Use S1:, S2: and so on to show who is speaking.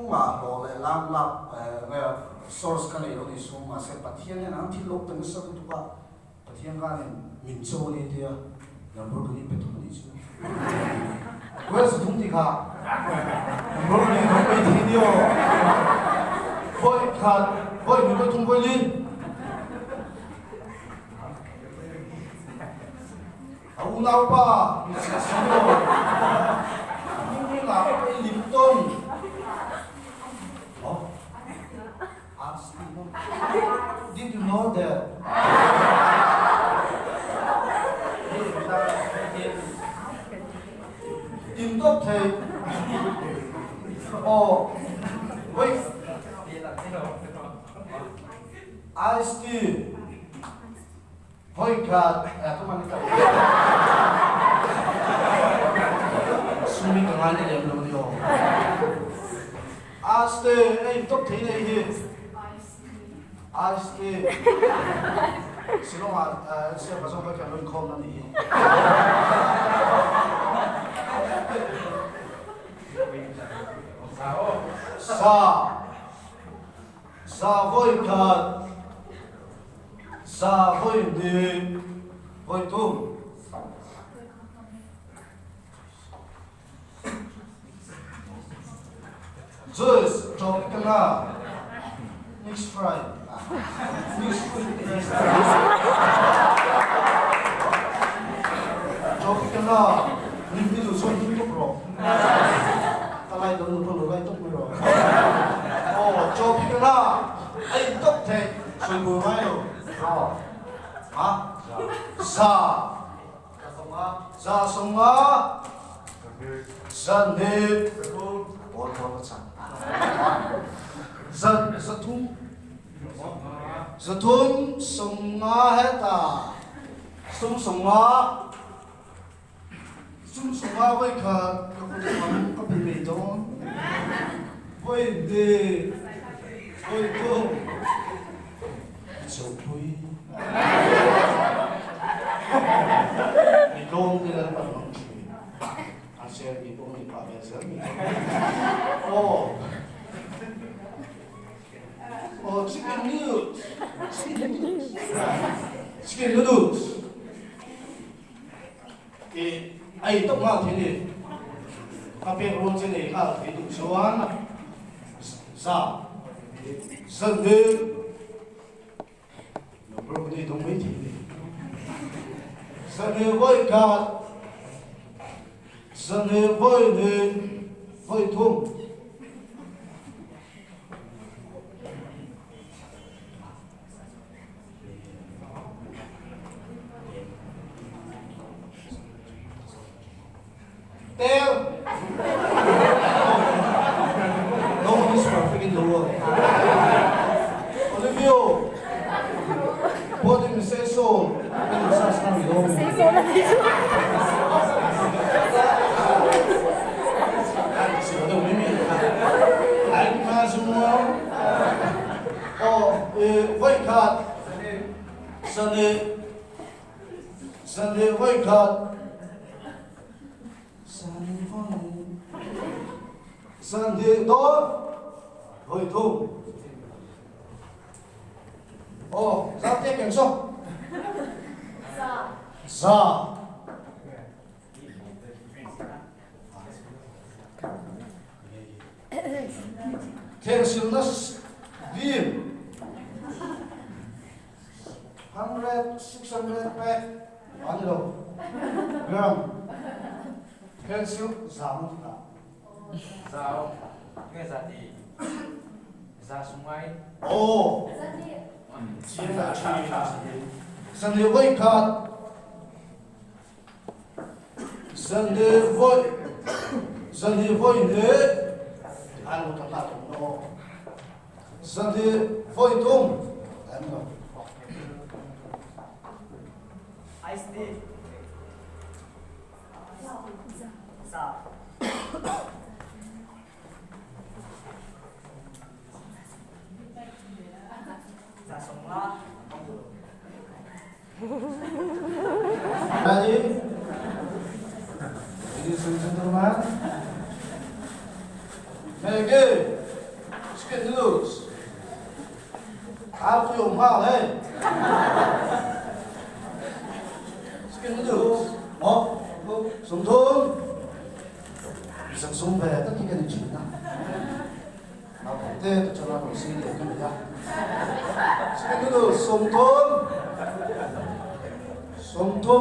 S1: Engmah hlawh leh lak lak source ka nei lo ni sum mahse Pathian hian an thil lo pe nasa lutuk a, Pathian khanin min cho a ni tia number ka ni pe thung a nih chu. Well sa thung tih kha number ka ni thung mai thei ni aw. Vawi khat, vawi hnih, vawi thum, vawi li. A unaupa hmeichhia si lo, hming ah pawh i lim tawn. Oh, ask me no. Did you know that? In tawp thei. Oh, wait. Ice tea. Vawikhat eh tuman ka Sumi ka ngai lem lo ni aw. Aste ei top thei nei hi. Aste. Silonga sia ka zong ka kan loi khom na ni hi. Sa. Sa vawikhat. Za voi hnih, voi thum. Juice ṭawp ka nga. Mix fry. Mix fruit. Ṭawp ka nga. Nim ni du chuan him tuk rawh. Ka lai lo nu pawh lo lai tuk mai rawh. Aw, ṭawp ka nga. Ai tuk thei. Sawi bur ngai lo. Za. Ha? Za. Za sawmnga. Zahnih. Pawl pawl ka chang. Za zathum. Zathum sawmnga heta. Sum sawmnga. Sum sawmnga voi khat ka kut hmang ka pe mai dawn. Voi hnih, voi thum, chopui. Mi tlawm te Lalpan hmang thin. A share mi pawh mi pah ve zel mi tlawm. Aw. Aw, chicken noodles. Chicken noodles. Chicken noodles. I ei tawp nghal thei ni. Ka pek rual che nei nghal thei duh chuan za zan hi number ka nei dawng mai thei ni. Zan hi vawi khat, zan hi vawi hnih, vawi thum. Tel. No one is perfect in the world. Olivio, pwede mi say so.
S2: Say so na ti chu.
S1: Aw, voikhat zane zane voikhat zane voi zane dawn voi thum. Aw, za te keng so.
S2: Za.
S1: Za. Thlengsilna dim 100, 600 pek a ni lo. Gram thlengsil zam ti ta.
S3: Zau nge za ti za sungai.
S1: Oh. Chiang da chi. Zan le voi khat Zanhnih voi zanhnih voi hnih an lo tam tum no. Zanhnih voi tum an lo.
S4: Ice tea. Za. Za sawmnga.
S1: Ready? Ladies and gentlemen, Maggie. Chicken noodles. Ar tui awm nghal hei. Chicken noodles. Maw? 30. Zak zum ve tak hi ka ni thin a. Naupang te te chuan a rawn sei leh ka ni a. Chicken noodles 30. 30.